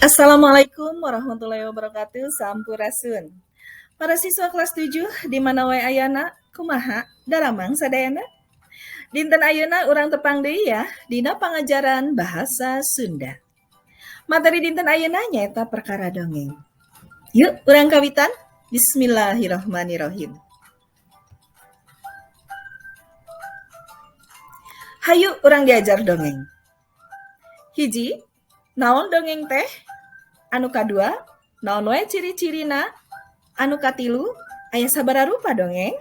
Assalamualaikum warahmatullahi wabarakatuh. Sampurasun. Para siswa kelas 7 di mana wae ayana, kumaha daramang sadayana? Dinten ayeuna urang tepang deui ya dina pangajaran bahasa Sunda. Materi dinten ayeuna nyaeta perkara dongeng. Yuk urang kawitan. Bismillahirrahmanirrahim. Hayu urang diajar dongeng. Hiji, naon dongeng teh? Anu kadua, naon wae ciri-cirina? Anu katilu, aya sabaraha rupa dongeng?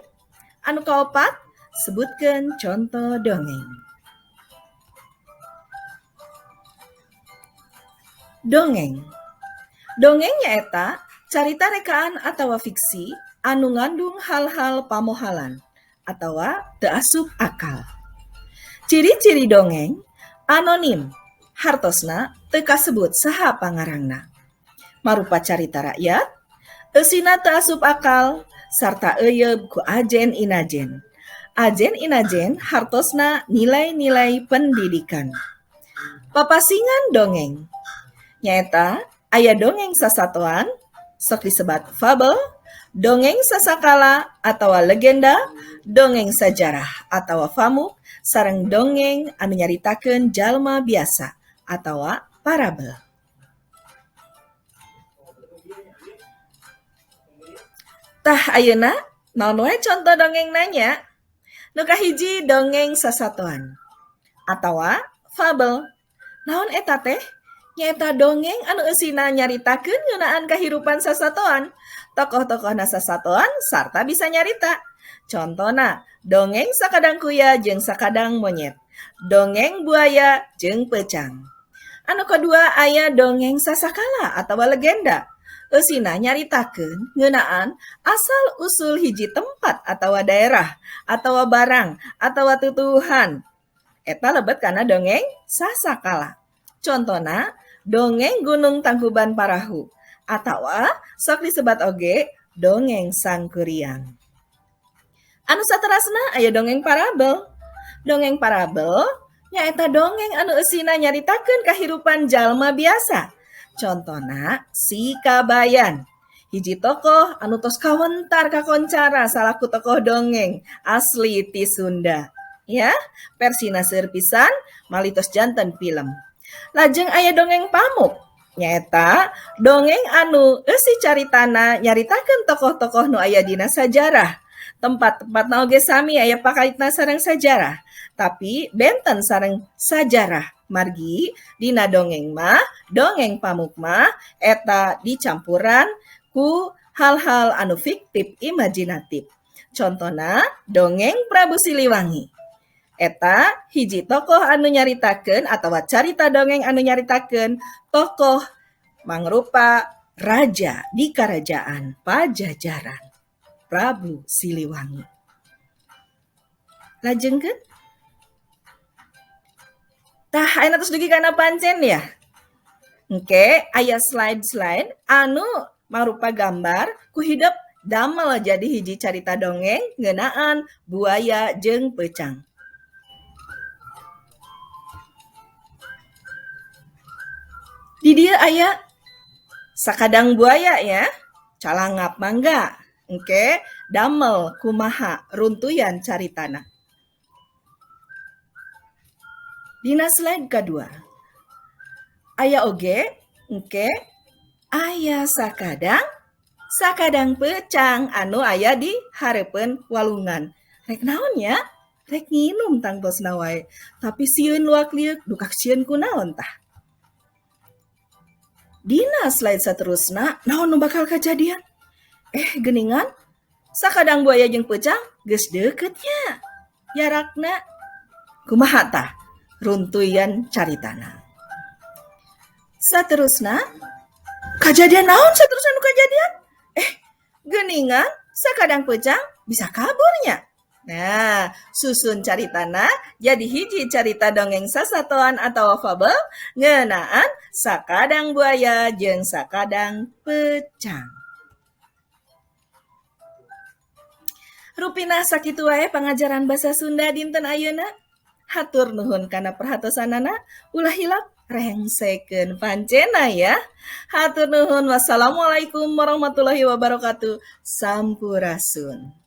Anu kaopat, sebutkeun conto dongeng. Dongeng. Dongeng nyaeta carita rekaan atawa fiksi anu ngandung hal-hal pamohalan atawa teu asup akal. Ciri-ciri dongeng anonim, hartosna teu kasebut saha pangarangna. Marupa carita rakyat, eusina teu asup akal, sarta euyeub ku ajen inajen. Ajen inajen hartosna nilai-nilai pendidikan. Papasingan dongeng nyaeta aya dongeng sasatoan, sok disebat fabel, dongeng sasakala atawa legenda, dongeng sajarah atawa famuk, sareng dongeng anu nyaritakeun jalma biasa atawa parabel. Tah ayeuna naon wae conto dongeng nanya? Nu kahiji dongeng sasatoan atawa fabel. Naon eta teh? Nyaeta dongeng anu eusina nyaritakeun ngeunaan kahirupan sasatoan. Tokoh-tokohna sasatoan sarta bisa nyarita. Contona, dongeng sakadang kuya jeung sakadang monyet. Dongeng buaya jeung peucang. Anu kadua aya dongeng sasakala atawa legenda. Eusina nyaritakeun ngeunaan asal usul hiji tempat atawa daerah atawa barang atawa tutuwuhan. Eta lebet kana dongeng sasakala. Contona, dongeng Gunung Tangkuban Parahu atawa sok disebat oge dongeng Sangkuriang. Anu saterasna aya dongeng parabel. Dongeng parabel nyaeta dongeng anu eusina nyaritakeun kahirupan jalma biasa. Contona si Kabayan. Hiji tokoh anu tos kawentar kakoncara salaku tokoh dongeng asli ti Sunda. Ya, versina seueur pisan malitos janten film. Lajeng aya dongeng pamuk. Nyaeta dongeng anu eusi caritana nyaritakeun tokoh-tokoh nu aya dina sajarah. Tempat-tempatna oge sami aya pakaitna sareng sajarah, tapi benten sareng sajarah. Margi dina dongeng mah, dongeng pamuk mah eta dicampuran ku hal-hal anu fiktif imajinatif. Contona dongeng Prabu Siliwangi. Eta hiji tokoh anu nyaritakeun atawa carita dongeng anu nyaritakeun tokoh mangrupa raja di kerajaan Pajajaran, Prabu Siliwangi. Lajengkeun. Tah ayeuna tos dugi kana pancen ya. Engke aya slide-slide anu mangrupa gambar ku hidep damel jadi hiji carita dongeng ngeunaan buaya jeung peucang. Di dieu aya sakadang buaya ya, calangap mangga. Engke damel kumaha runtuyan caritana. Dina slide kadua aya oge engke aya sakadang peucang anu aya di hareupeun walungan. Rek naon nya? Rek nginum tangtosna wae. Tapi sieun luak lieuk duka sieun ku naon tah? Dina slide saterusna naon nu bakal kajadian? Geningan sakadang buaya jeung peucang geus deukeut nya jarakna. Kumaha tah runtuyan caritana? Saterusna kajadian naon saterusna nu kajadian? Geningan sakadang peucang bisa kaburnya. Nah, susun caritana jadi hiji carita dongeng sasatoan atawa fabel ngeunaan sakadang buaya jeung sakadang peucang. Rupina sakitu wae pangajaran basa Sunda dinten ayeuna. Hatur nuhun kana perhatosanana, ulah hilap Rengsekeun pancena ya. Hatur nuhun. Wassalamualaikum warahmatullahi wabarakatuh. Sampurasun.